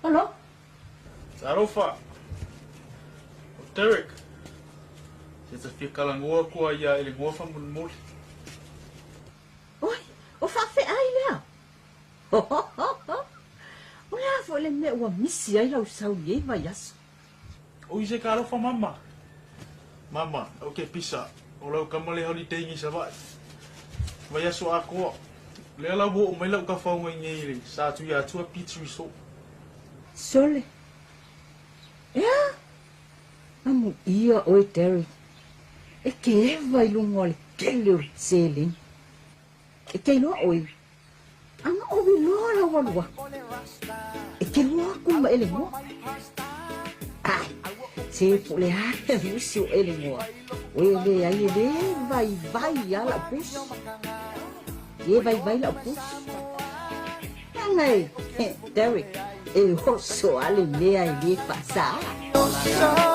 Alo. Talofa. O Derek. Se ta fia talanoa atu lava ia Eleanor faamolemole. Oi, o faafeai lea. O le a foi le mea ua misi ai lau sau i ei vaiaso? Oi se talofa mama. Mama, ou te pisa, o lau tama lea holiday nei i Savaii. Vaiaso atoa. Lea la ua oo mai lau tafaoga i nei i le Sa Tuiatua Beach Resort. Sole, Ea? Amuia oe Derek, e te ewa i luga o le tele o le seleni. E te iloa oe, ana ʻowi loa lau alu aku, e te lua aku ma Eleanor. Ai, se po o le a le musi o Eleanor, oi e leai e le vaivai a lau pusi. E vaivai lau pusi. Leaga e, Derek, e oso a le mea e le faasā.